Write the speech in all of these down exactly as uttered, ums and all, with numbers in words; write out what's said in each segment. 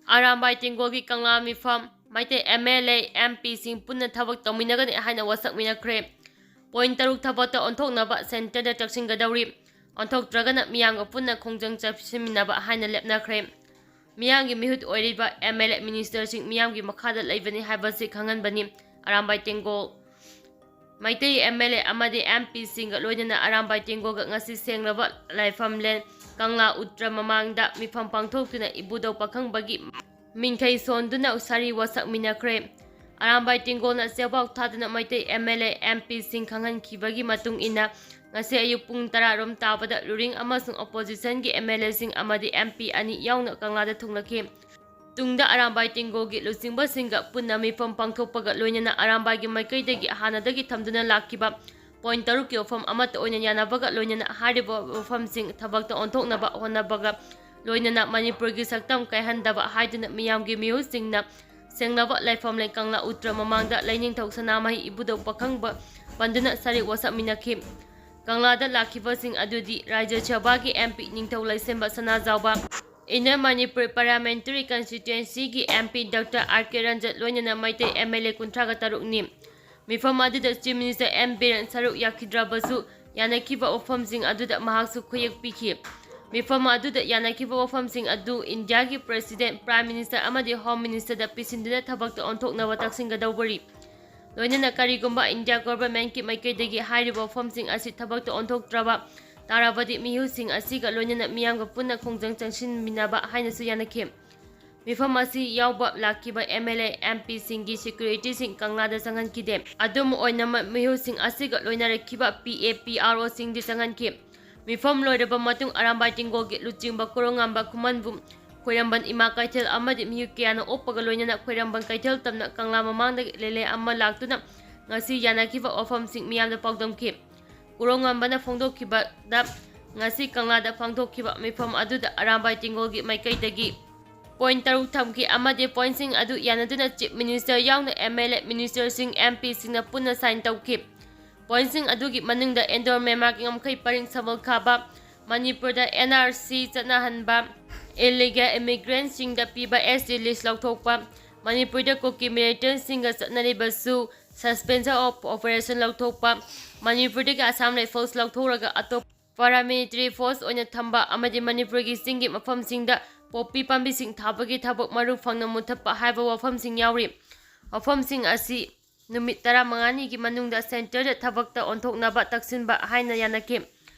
ꯑꯔꯥꯝꯕꯥꯏ ꯇꯦꯡꯒꯣꯜꯒꯤ ꯀꯪꯂꯥ ꯃꯤꯐꯝ, Meitei M L A, M ꯄꯤꯁꯤꯡ ꯄꯨꯟꯅ ꯊꯕꯛ ꯇꯧꯃꯤꯟꯅꯒꯅꯤ ꯍꯥꯏꯅ ꯋꯥꯁꯛꯃꯤꯟꯅꯈ꯭ꯔꯦ꯫ ꯄꯣꯏꯟ ꯇꯔꯨꯛ ꯊꯕꯛꯇ ꯑꯣꯟꯊꯣꯛꯅꯕ ꯁꯦꯟꯇꯔꯗ ꯆꯪꯁꯤꯟꯒꯗꯧꯔꯤ꯫ ꯑꯣꯟꯊꯣꯛꯇ꯭ꯔꯒꯅ ꯃꯤꯌꯥꯝꯒ ꯄꯨꯟꯅ ꯈꯣꯡꯖꯪ ꯆꯠꯁꯤꯟꯃꯤꯟꯅꯕ ꯍꯥꯏꯅ ꯂꯦꯞꯅꯈ꯭ꯔꯦ꯫ ꯃꯤꯌꯥꯝꯒꯤ ꯃꯤꯍꯨꯠ ꯑꯣꯏꯔꯤꯕ ꯑꯦꯝ ꯑꯦꯜ ꯑꯦ, ꯃꯤꯅꯤꯁꯇꯔꯁꯤꯡ ꯃꯤꯌꯥꯝꯒꯤ ꯃꯈꯥꯗ ꯂꯩꯕꯅꯤ ꯍꯥꯏꯕꯁꯤ ꯈꯪꯍꯟꯕꯅꯤ꯫ Arambai Tenggol. Meitei M L A ꯑꯃꯗꯤ ꯑꯦꯝ ꯄꯤꯁꯤꯡꯒ ꯂꯣꯏꯅꯅ ꯑꯔꯥꯝꯕꯥꯏ ꯇꯦꯡꯒꯣꯜꯒ ꯉꯁꯤ ꯁꯦꯡꯂꯕ ꯂꯥꯏꯐꯝꯂꯦꯟ ꯀꯪꯂꯥ ꯎꯇ꯭ꯔ ꯃꯃꯥꯡꯗ ꯃꯤꯐꯝ ꯄꯥꯡꯊꯣꯛꯇꯨꯅ ꯏꯕꯨꯙꯧ ꯄꯥꯈꯪꯕꯒꯤ ꯃꯤꯡꯈꯩ ꯁꯣꯟꯗꯨꯅ ꯁꯥꯔꯤ ꯋꯥꯁꯛꯃꯤꯟꯅꯈ꯭ꯔꯦ꯫ ꯑꯔꯥꯝꯕꯥꯏ ꯇꯦꯡꯒꯣꯜꯅ ꯆꯦꯕꯥꯎ ꯊꯥꯗꯨꯅ Meitei M L A, M ꯄꯤꯁꯤꯡ ꯈꯪꯍꯟꯈꯤꯕꯒꯤ ꯃꯇꯨꯡ ꯏꯟꯅ, ꯉꯁꯤ ꯑꯌꯨꯛ ꯄꯨꯡ ꯇꯔꯥ ꯔꯣꯝ ꯇꯥꯕꯗ ꯔꯨꯂꯤꯡ ꯑꯃꯁꯨꯡ ꯑꯣꯄꯣꯖꯤꯁꯟꯒꯤ ꯑꯦꯝ ꯑꯦꯜ ꯑꯦꯁꯤꯡ ꯑꯃꯗꯤ ꯑꯦꯝ ꯄꯤ ꯑꯅꯤ ꯌꯥꯎꯅ ꯀꯪꯂꯥꯗ ꯊꯨꯡꯂꯈꯤ꯫ ꯇꯨꯡꯗ ꯑꯔꯥꯝꯕꯥꯏ ꯇꯦꯡꯒꯣꯜꯒꯤ ꯂꯨꯆꯤꯡꯕꯁꯤꯡꯒ ꯄꯨꯟꯅ ꯃꯤꯐꯝ ꯄꯥꯡꯊꯣꯛꯄꯒ ꯂꯣꯏꯅꯅ ꯑꯔꯥꯝꯕꯥꯏꯒꯤ ꯃꯥꯏꯀꯩꯗꯒꯤ ꯍꯥꯟꯅꯗꯒꯤ ꯊꯝꯗꯨꯅ ꯂꯥꯛꯈꯤꯕ ꯄꯣꯏꯟ ꯇꯔꯨꯛꯀꯤ ꯋꯥꯐꯝ ꯑꯃꯠꯇ ꯑꯣꯏꯅ ꯌꯥꯅꯕꯒ ꯂꯣꯏꯅꯅ ꯍꯥꯏꯔꯤꯕ ꯋꯥꯐꯝꯁꯤꯡ ꯊꯕꯛꯇ ꯑꯣꯟꯊꯣꯛꯅꯕ ꯍꯣꯠꯅꯕꯒ ꯂꯣꯏꯅꯅ ꯃꯅꯤꯄꯨꯔꯒꯤ ꯁꯛꯇꯝ ꯀꯥꯏꯍꯟꯗꯕ ꯍꯥꯏꯗꯨꯅ ꯃꯤꯌꯥꯝꯒꯤ ꯃꯤꯍꯨꯠꯁꯤꯡꯅ ꯁꯦꯡꯂꯕ ꯂꯥꯏꯐꯝꯂꯦꯟ ꯀꯪꯂꯥ ꯎꯇ꯭ꯔ ꯃꯃꯥꯡꯗ ꯂꯥꯏꯅꯤꯡꯊꯧ ꯁꯅꯥꯃꯍꯤ ꯏꯕꯨꯙꯧ ꯄꯥꯈꯪꯕ ꯄꯟꯗꯨꯅ ꯁꯔꯤꯛ ꯋꯥꯁꯛꯃꯤꯟꯅꯈꯤ꯫ ꯀꯪꯂꯥꯗ ꯂꯥꯛꯈꯤꯕꯁꯤꯡ ꯑꯗꯨꯗꯤ ꯔꯥꯖ꯭ꯌ ꯁꯚꯥꯒꯤ ꯑꯦꯝ ꯄꯤ ꯅꯤꯡꯊꯧ ꯂꯩꯁꯦꯝꯕ ꯁꯅꯥꯖꯥꯎꯕ, ꯏꯟꯅꯔ ꯃꯅꯤꯄꯨꯔ ꯄꯥꯔꯂꯤꯌꯥꯃꯦꯟꯇꯔꯤ ꯀꯟꯁꯇꯤꯇ꯭ꯋꯦꯟꯁꯤꯒꯤ M P doctor R K Ranjan, ꯂꯣꯏꯅꯅ ꯃꯩꯇꯩ ꯑꯦꯝ ꯑꯦꯜ ꯑꯦ ꯀꯨꯟꯊ꯭ꯔꯥꯒ ꯇꯔꯨꯛꯅꯤ꯫ ꯃꯤꯐꯝ ꯑꯗꯨꯗ ꯆꯤꯐ ꯃꯤꯅꯤꯁꯇꯔ ꯑꯦꯝ ꯕꯤꯔꯦꯟ ꯁꯔꯨꯛ ꯌꯥꯈꯤꯗ꯭ꯔꯕꯁꯨ, ꯌꯥꯅꯈꯤꯕ ꯋꯥꯐꯝꯁꯤꯡ ꯑꯗꯨꯗ ꯃꯍꯥꯛꯁꯨ ꯈꯨꯌꯦꯛ ꯄꯤꯈꯤ꯫ ꯃꯤꯐꯝ ꯑꯗꯨꯗ ꯌꯥꯅꯈꯤꯕ ꯋꯥꯐꯝꯁꯤꯡ ꯑꯗꯨ ꯏꯟꯗꯤꯌꯥꯒꯤ ꯄ꯭ꯔꯦꯁꯤꯗꯦꯟꯠ, ꯄ꯭ꯔꯥꯏꯝ ꯃꯤꯅꯤꯁꯇꯔ ꯑꯃꯗꯤ ꯍꯣꯝ ꯃꯤꯅꯤꯁꯇꯔꯗ ꯄꯤꯁꯤꯟꯗꯨꯅ ꯊꯕꯛꯇ ꯑꯣꯟꯊꯣꯛꯅꯕ ꯇꯛꯁꯤꯟꯒꯗꯧꯕꯔꯤ꯫ ꯂꯣꯏꯅꯅ ꯀꯔꯤꯒꯨꯝꯕ ꯏꯟꯗꯤꯌꯥ ꯒꯣꯚꯔꯟꯃꯦꯟꯠꯀꯤ ꯃꯥꯏꯀꯩꯗꯒꯤ ꯍꯥꯏꯔꯤꯕ ꯋꯥꯐꯝꯁꯤꯡ ꯑꯁꯤ ꯊꯕꯛꯇ ꯑꯣꯟꯊꯣꯛꯇ꯭ꯔꯕ ꯇꯥꯔꯕꯗꯤ, ꯃꯤꯍꯨꯠꯁꯤꯡ ꯑꯁꯤꯒ ꯂꯣꯏꯅꯅ ꯃꯤꯌꯥꯝꯒ ꯄꯨꯟꯅ ꯈꯣꯡꯖꯪ ꯆꯪꯁꯤꯟꯃꯤꯟꯅꯕ ꯍꯥꯏꯅꯁꯨ ꯌꯥꯅꯈꯤ꯫ ꯃꯤꯐꯝ ꯑꯁꯤ ꯌꯥꯎꯕ ꯂꯥꯛꯈꯤꯕ ꯑꯦꯝ ꯑꯦꯜ ꯑꯦ, ꯑꯦꯝ ꯄꯤꯁꯤꯡꯒꯤ ꯁꯦꯀ꯭ꯌꯨꯔꯤꯇꯤꯁꯤꯡ ꯀꯪꯂꯥꯗ ꯆꯪꯍꯟꯈꯤꯗꯦ꯫ ꯑꯗꯨꯝ ꯑꯣꯏꯅꯃꯛ, ꯃꯤꯍꯨꯠꯁꯤꯡ ꯑꯁꯤꯒ ꯂꯣꯏꯅꯔꯛꯈꯤꯕ ꯄꯤ ꯑꯦ, ꯄꯤ ꯑꯥꯔ ꯑꯣꯁꯤꯡꯗꯤ ꯆꯪꯍꯟꯈꯤ꯫ ꯃꯤꯐꯝ ꯂꯣꯏꯔꯕ ꯃꯇꯨꯡ ꯑꯔꯥꯝꯕꯥꯏ ꯇꯦꯡꯒꯣꯜꯒꯤ ꯂꯨꯆꯤꯡꯕ ꯀꯣꯔꯧꯉꯥꯟꯕ ꯈꯨꯃꯟꯕꯨ, ꯈꯣꯏꯔꯝꯕꯟ ꯏꯃꯥ ꯀꯩꯊꯦꯜ ꯑꯃꯗꯤ ꯃꯤꯑꯣꯏ ꯀꯌꯥꯅ ꯑꯣꯛꯄꯒ ꯂꯣꯏꯅꯅ ꯈꯣꯏꯔꯝꯕꯟ ꯀꯩꯊꯦꯜ ꯇꯝꯅ ꯀꯪꯂꯥ ꯃꯃꯥꯡꯗꯒꯤ ꯂꯦꯂꯦ ꯑꯃ ꯂꯥꯛꯇꯨꯅ ꯉꯁꯤ ꯌꯥꯅꯈꯤꯕ ꯋꯥꯐꯝꯁꯤꯡ ꯃꯤꯌꯥꯝꯗ ꯄꯥꯎꯗꯝꯈꯤ꯫ ꯀꯣꯔꯧꯉꯥꯟꯕꯅ ꯐꯣꯡꯗꯣꯛꯈꯤꯕꯗ, ꯉꯁꯤ ꯀꯪꯂꯥꯗ ꯄꯥꯡꯊꯣꯛꯈꯤꯕ ꯃꯤꯐꯝ ꯑꯗꯨꯗ ꯑꯔꯥꯝꯕꯥꯏ ꯇꯦꯡꯒꯣꯜꯒꯤ ꯃꯥꯏꯀꯩꯗꯒꯤ ꯄꯣꯏꯟꯠ ꯇꯔꯨꯛ ꯊꯝꯈꯤ ꯑꯃꯗꯤ ꯄꯣꯏꯟꯠꯁꯤꯡ ꯑꯗꯨ ꯌꯥꯅꯗꯨꯅ ꯆꯤꯐ ꯃꯤꯅꯤꯁꯇꯔ ꯌꯥꯎꯅ ꯑꯦꯝ ꯑꯦꯜ ꯑꯦ, ꯃꯤꯅꯤꯁꯇꯔꯁꯤꯡ, ꯑꯦꯝ ꯄꯤꯁꯤꯡꯅ ꯄꯨꯟꯅ ꯁꯥꯏꯟ ꯇꯧꯈꯤ꯫ ꯄꯣꯏꯟꯠꯁꯤꯡ ꯑꯗꯨꯒꯤ ꯃꯅꯨꯡꯗ ꯏꯟꯗꯣ ꯃ꯭ꯌꯥꯟꯃꯥꯔꯒꯤ ꯉꯝꯈꯩ ꯄꯔꯤꯡ ꯁꯃꯨꯜ ꯈꯥꯕ, ꯃꯅꯤꯄꯨꯔꯗ ꯑꯦꯟ ꯑꯥꯔ ꯁꯤ ꯆꯠꯅꯍꯟꯕ, illegal immigrantꯁꯤꯡꯗ ꯄꯤꯕ S T list ꯂꯧꯊꯣꯛꯄ, ꯃꯅꯤꯄꯨꯔꯗ ꯀꯨꯀꯤ militantꯁꯤꯡꯒ ꯆꯠꯅꯔꯤꯕꯁꯨ suspension of operation ꯂꯧꯊꯣꯛꯄ, ꯃꯅꯤꯄꯨꯔꯗꯒꯤ Assam Rifles ꯂꯧꯊꯣꯛꯂꯒ ꯑꯇꯣꯞꯄ paramilitary force ꯑꯣꯏꯅ ꯊꯝꯕ ꯑꯃꯗꯤ ꯃꯅꯤꯄꯨꯔꯒꯤ ꯆꯤꯡꯒꯤ ꯃꯐꯝꯁꯤꯡꯗ ꯄꯣꯄꯤ ꯄꯥꯝꯕꯤꯁꯤꯡ ꯊꯥꯕꯒꯤ ꯊꯕꯛ ꯃꯔꯨ ꯐꯪꯅ ꯃꯨꯊꯠꯄ ꯍꯥꯏꯕ ꯋꯥꯐꯝꯁꯤꯡ ꯌꯥꯎꯔꯤ꯫ ꯋꯥꯐꯝꯁꯤꯡ ꯑꯁꯤ ꯅꯨꯃꯤꯠ ꯇꯔꯥꯃꯉꯥꯅꯤꯒꯤ ꯃꯅꯨꯡꯗ centreꯗ ꯊꯕꯛꯇ ꯑꯣꯟꯊꯣꯛꯅꯕ ꯇꯛꯁꯤꯟꯕ ꯍꯥꯏꯅ ꯌꯥꯅꯈꯤ꯫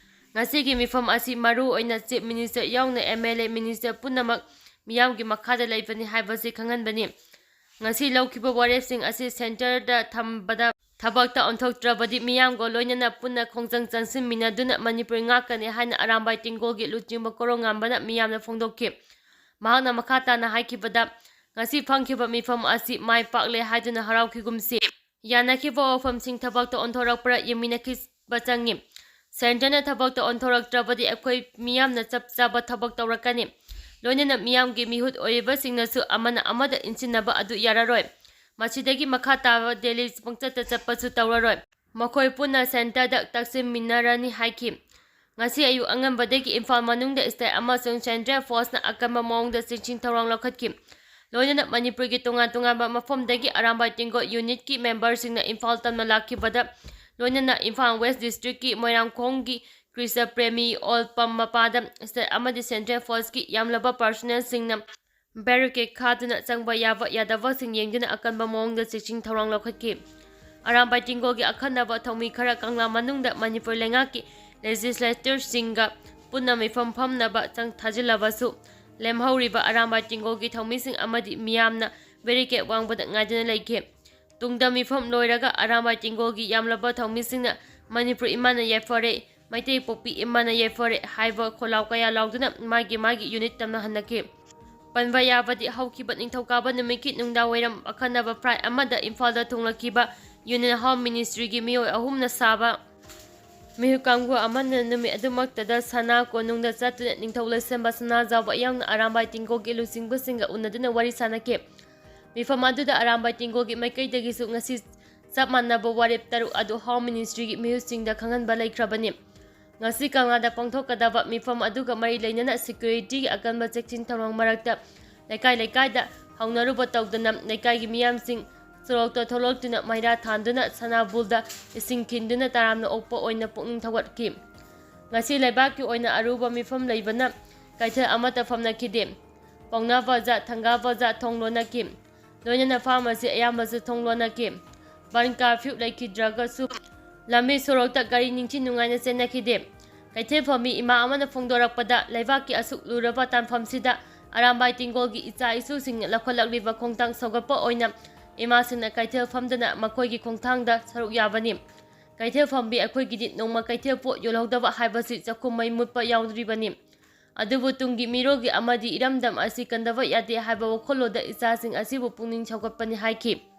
ꯉꯁꯤꯒꯤ ꯃꯤꯐꯝ ꯑꯁꯤ ꯃꯔꯨ ꯑꯣꯏꯅ Chief Minister ꯌꯥꯎꯅ M L A, minister ꯄꯨꯝꯅꯃꯛ ꯃꯤꯌꯥꯝꯒꯤ ꯃꯈꯥꯗ ꯂꯩꯕꯅꯤ ꯍꯥꯏꯕꯁꯤ ꯈꯪꯍꯟꯕꯅꯤ꯫ ꯉꯁꯤ ꯂꯧꯈꯤꯕ ꯋꯥꯔꯦꯞꯁꯤꯡ ꯑꯁꯤ centreꯗ ꯊꯝꯕꯗ ꯊꯕꯛꯇ ꯑꯣꯟꯊꯣꯛꯇ꯭ꯔꯕꯗꯤ ꯃꯤꯌꯥꯝꯒ ꯂꯣꯏꯅꯅ ꯄꯨꯟꯅ ꯈꯣꯡꯖꯪ ꯆꯪꯁꯤꯟꯃꯤꯟꯅꯗꯨꯅ ꯃꯅꯤꯄꯨꯔ ꯉꯥꯛꯀꯅꯤ ꯍꯥꯏꯅ ꯑꯔꯥꯝꯕꯥꯏ ꯇꯦꯡꯒꯣꯜꯒꯤ ꯂꯨꯆꯤꯡꯕ ꯀꯣꯔꯧꯉꯥꯟꯕꯅ ꯃꯤꯌꯥꯝꯅ ꯐꯣꯡꯗꯣꯛꯈꯤ꯫ ꯃꯍꯥꯛꯅ ꯃꯈꯥ ꯇꯥꯅ ꯍꯥꯏꯈꯤꯕꯗ, ꯉꯁꯤ ꯐꯪꯈꯤꯕ ꯃꯤꯐꯝ ꯑꯁꯤ ꯃꯥꯏ ꯄꯥꯛꯂꯦ ꯍꯥꯏꯗꯨꯅ ꯍꯔꯥꯎꯈꯤꯒꯨꯝꯁꯤ꯫ ꯌꯥꯅꯈꯤꯕ ꯋꯥꯐꯝꯁꯤꯡ ꯊꯕꯛꯇ ꯑꯣꯟꯊꯣꯔꯛꯄꯗ ꯌꯦꯡꯃꯤꯟꯅꯈꯤꯕ ꯆꯪꯏ꯫ Centreꯅ ꯊꯕꯛꯇ ꯑꯣꯟꯊꯣꯔꯛꯇ꯭ꯔꯕꯗꯤ ꯑꯩꯈꯣꯏ ꯃꯤꯌꯥꯝꯅ ꯆꯞ ꯆꯥꯕ ꯊꯕꯛ ꯇꯧꯔꯛꯀꯅꯤ꯫ ꯂꯣꯏꯅꯅ ꯃꯤꯌꯥꯝꯒꯤ ꯃꯤꯍꯨꯠ ꯑꯣꯏꯔꯤꯕꯁꯤꯡꯅꯁꯨ ꯑꯃꯅ ꯑꯃꯗ ꯏꯟꯁꯤꯟꯅꯕ ꯑꯗꯨ ꯌꯥꯔꯔꯣꯏ꯫ ꯃꯁꯤꯗꯒꯤ ꯃꯈꯥ ꯇꯥꯕ Delhi ꯄꯪꯆꯠꯇ ꯆꯠꯄꯁꯨ ꯇꯧꯔꯔꯣꯏ꯫ ꯃꯈꯣꯏ ꯄꯨꯟꯅ centreꯗ ꯇꯛꯁꯤꯟꯃꯤꯟꯅꯔꯅꯤ ꯍꯥꯏꯈꯤ꯫ ꯉꯁꯤ ꯑꯌꯨꯛ ꯑꯉꯟꯕꯗꯒꯤ ꯏꯝꯐꯥꯜ ꯃꯅꯨꯡꯗ state ꯑꯃꯁꯨꯡ central forceꯅ ꯑꯀꯟꯕ ꯃꯑꯣꯡꯗ ꯆꯦꯛꯁꯤꯟ ꯊꯧꯔꯥꯡ ꯂꯧꯈꯠꯈꯤ꯫ ꯂꯣꯏꯅꯅ ꯃꯅꯤꯄꯨꯔꯒꯤ ꯇꯣꯉꯥꯟ ꯇꯣꯉꯥꯟꯕ ꯃꯐꯝꯗꯒꯤ ꯑꯔꯥꯝꯕꯥꯏ ꯇꯦꯡꯒꯣꯜ unitꯀꯤ memberꯁꯤꯡꯅ ꯏꯝꯐꯥꯜ ꯇꯝꯅ ꯂꯥꯛꯈꯤꯕꯗ, ꯂꯣꯏꯅꯅ ꯏꯝꯐꯥꯜ West districtꯀꯤ ꯃꯣꯏꯔꯥꯡꯈꯣꯡꯒꯤ ꯀ꯭ꯔꯤꯁꯅ ꯄ꯭ꯔꯦꯃꯤ ꯑꯣꯜꯄꯝ ꯃꯄꯥꯗ state ꯑꯃꯗꯤ central forceꯀꯤ ꯌꯥꯝꯂꯕ personnelꯁꯤꯡꯅ barricade ꯈꯥꯗꯨꯅ ꯆꯪꯕ ꯌꯥꯕ ꯌꯥꯗꯕꯁꯤꯡ ꯌꯦꯡꯗꯨꯅ ꯑꯀꯟꯕ ꯃꯑꯣꯡꯗ ꯆꯦꯛꯁꯤꯟ ꯊꯧꯔꯥꯡ ꯂꯧꯈꯠꯈꯤ꯫ ꯑꯔꯥꯝꯕꯥꯏ ꯇꯦꯡꯒꯣꯜꯒꯤ ꯑꯈꯟꯅꯕ ꯊꯧꯃꯤ ꯈꯔ ꯀꯪꯂꯥ ꯃꯅꯨꯡꯗ ꯃꯅꯤꯄꯨꯔ ꯂꯩꯉꯥꯛꯀꯤ legislatorꯁꯤꯡꯒ ꯄꯨꯟꯅ ꯃꯤꯐꯝ ꯐꯝꯅꯕ ꯆꯪ ꯊꯥꯖꯤꯜꯂꯕꯁꯨ, ꯂꯦꯝꯍꯧꯔꯤꯕ ꯑꯔꯥꯝꯕꯥꯏ ꯇꯦꯡꯒꯣꯜꯒꯤ ꯊꯧꯃꯤꯁꯤꯡ ꯑꯃꯗꯤ ꯃꯤꯌꯥꯝꯅ barricade ꯋꯥꯡꯕꯗ ꯉꯥꯏꯗꯨꯅ ꯂꯩꯈꯤ꯫ ꯇꯨꯡꯗ ꯃꯤꯐꯝ ꯂꯣꯏꯔꯒ ꯑꯔꯥꯝꯕꯥꯏ ꯇꯦꯡꯒꯣꯜꯒꯤ ꯌꯥꯝꯂꯕ ꯊꯧꯃꯤꯁꯤꯡꯅ "ꯃꯅꯤꯄꯨꯔ ꯏꯃꯥꯅ ꯌꯥꯏꯐꯔꯦ, ꯃꯩꯇꯩ ꯄꯣꯛꯄꯤ ꯏꯃꯥꯅ ꯌꯥꯏꯐꯔꯦ" ꯍꯥꯏꯕ ꯈꯣꯜꯂꯥꯎ ꯀꯌꯥ ꯂꯥꯎꯗꯨꯅ ꯃꯥꯒꯤ ꯃꯥꯒꯤ unit ꯇꯝꯅ ꯍꯟꯅꯈꯤ꯫ ꯄꯟꯕ ꯌꯥꯕꯗꯤ, ꯍꯧꯈꯤꯕ ꯅꯤꯡꯊꯧꯀꯥꯕ ꯅꯨꯃꯤꯠꯀꯤ ꯅꯨꯡꯗꯥꯡꯋꯥꯏꯔꯝ ꯑꯈꯟꯅꯕ flight ꯑꯃꯗ ꯏꯝꯐꯥꯜꯗ ꯊꯨꯡꯂꯛꯈꯤꯕ Union Home Ministryꯒꯤ ꯃꯤꯑꯣꯏ ꯑꯍꯨꯝꯅ ꯁꯥꯕ ꯃꯤꯍꯨꯠ ꯀꯥꯡꯕꯨ ꯑꯃꯅ ꯅꯨꯃꯤꯠ ꯑꯗꯨꯃꯛꯇꯗ ꯁꯅꯥ ꯀꯣꯅꯨꯡꯗ ꯆꯠꯇꯨꯅ ꯅꯤꯡꯊꯧ ꯂꯩꯁꯦꯝꯕ ꯁꯅꯥꯖꯥꯎꯕ ꯌꯥꯎꯅ ꯑꯔꯥꯝꯕꯥꯏ ꯇꯦꯡꯒꯣꯜꯒꯤ ꯂꯨꯆꯤꯡꯕꯁꯤꯡꯒ ꯎꯅꯗꯨꯅ ꯋꯥꯔꯤ ꯁꯥꯅꯈꯤ꯫ ꯃꯤꯐꯝ ꯑꯗꯨꯗ ꯑꯔꯥꯝꯕꯥꯏ ꯇꯦꯡꯒꯣꯜꯒꯤ ꯃꯥꯏꯀꯩꯗꯒꯤꯁꯨ ꯉꯁꯤ ꯆꯞ ꯃꯥꯟꯅꯕ ꯋꯥꯔꯦꯞ ꯇꯔꯨꯛ ꯑꯗꯨ Home Ministryꯒꯤ ꯃꯤꯍꯨꯠꯁꯤꯡꯗ ꯈꯪꯍꯟꯕ ꯂꯩꯈ꯭ꯔꯕꯅꯤ꯫ ꯉꯁꯤ ꯀꯪꯂꯥꯗ ꯄꯥꯡꯊꯣꯛꯀꯗꯕ ꯃꯤꯐꯝ ꯑꯗꯨꯒ ꯃꯔꯤ ꯂꯩꯅꯅ ꯁꯦꯀ꯭ꯌꯨꯔꯤꯇꯤꯒꯤ ꯑꯀꯟꯕ ꯆꯦꯛꯁꯤꯟ ꯊꯧꯔꯥꯡ ꯃꯔꯛꯇ ꯂꯩꯀꯥꯏ ꯂꯩꯀꯥꯏꯗ ꯍꯧꯅꯔꯨꯕ ꯇꯧꯗꯅ ꯂꯩꯀꯥꯏꯒꯤ ꯃꯤꯌꯥꯝꯁꯤꯡ ꯁꯣꯔꯣꯛꯇ ꯊꯣꯛꯂꯛꯇꯨꯅ ꯃꯩꯔꯥ ꯊꯥꯟꯗꯨꯅ ꯁꯅꯥꯕꯨꯜꯗ ꯏꯁꯤꯡ ꯈꯤꯟꯗꯨꯅ ꯇꯔꯥꯝꯅ ꯑꯣꯛꯄ ꯑꯣꯏꯅ ꯄꯨꯛꯅꯤꯡ ꯊꯧꯒꯠꯈꯤ꯫ ꯉꯁꯤ ꯂꯩꯕꯥꯛꯀꯤ ꯑꯣꯏꯅ ꯑꯔꯨꯕ ꯃꯤꯐꯝ ꯂꯩꯕꯅ ꯀꯩꯊꯦꯜ ꯑꯃꯠꯇ ꯐꯝꯅꯈꯤꯗꯦ꯫ ꯄꯥꯎꯅꯥ ꯕꯖꯥꯔ, ꯊꯪꯒꯥꯜ ꯕꯖꯥꯔ ꯊꯣꯡ ꯂꯣꯟꯅꯈꯤ꯫ ꯂꯣꯏꯅꯅ ꯐꯥꯔꯃꯥꯁꯤ ꯑꯌꯥꯝꯕꯁꯨ ꯊꯣꯡ ꯂꯣꯟꯅꯈꯤ꯫ ꯕꯟ ꯀꯥꯔꯐ꯭ꯌꯨ ꯂꯩꯈꯤꯗ꯭ꯔꯒꯁꯨ ꯂꯝꯕꯤ ꯁꯣꯔꯣꯛꯇ ꯒꯥꯔꯤ ꯅꯤꯡꯊꯤ ꯅꯨꯡꯉꯥꯏꯅ ꯆꯦꯟꯅꯈꯤꯗꯦ꯫ ꯀꯩꯊꯦꯜ ꯐꯝꯃꯤ ꯏꯃꯥ ꯑꯃꯅ ꯐꯣꯡꯗꯣꯔꯛꯄꯗ, ꯂꯩꯕꯥꯛꯀꯤ ꯑꯁꯨꯛ ꯂꯨꯔꯕ ꯇꯥꯟꯐꯝꯁꯤꯗ ꯑꯔꯥꯝꯕꯥꯏ ꯇꯦꯡꯒꯣꯜꯒꯤ ꯏꯆꯥ ꯏꯁꯨꯁꯤꯡꯅ ꯂꯧꯈꯠꯂꯛꯂꯤꯕ ꯈꯣꯡꯊꯥꯡ ꯁꯧꯒꯠꯄ ꯑꯣꯏꯅ ꯏꯃꯥꯁꯤꯡꯅ ꯀꯩꯊꯦꯜ ꯐꯝꯗꯅ ꯃꯈꯣꯏꯒꯤ ꯈꯣꯡꯊꯥꯡꯗ ꯁꯔꯨꯛ ꯌꯥꯕꯅꯤ꯫ ꯀꯩꯊꯦꯜ ꯐꯝꯕꯤ ꯑꯩꯈꯣꯏꯒꯤꯗꯤ ꯅꯣꯡꯃ ꯀꯩꯊꯦꯜ ꯄꯣꯠ ꯌꯣꯜꯍꯧꯗꯕ ꯍꯥꯏꯕꯁꯤ ꯆꯥꯛꯈꯨꯝ ꯃꯩ ꯃꯨꯠꯄ ꯌꯥꯎꯗ꯭ꯔꯤꯕꯅꯤ꯫ ꯑꯗꯨꯕꯨ ꯇꯨꯡꯒꯤ ꯃꯤꯔꯣꯜꯒꯤ ꯑꯃꯗꯤ ꯏꯔꯝꯗꯝ ꯑꯁꯤ ꯀꯟꯗꯕ ꯌꯥꯗꯦ ꯍꯥꯏꯕ ꯋꯥꯈꯜꯂꯣꯟꯗ ꯏꯆꯥꯁꯤꯡ ꯑꯁꯤꯕꯨ ꯄꯨꯛꯅꯤꯡ ꯁꯧꯒꯠꯄꯅꯤ ꯍꯥꯏꯈꯤ꯫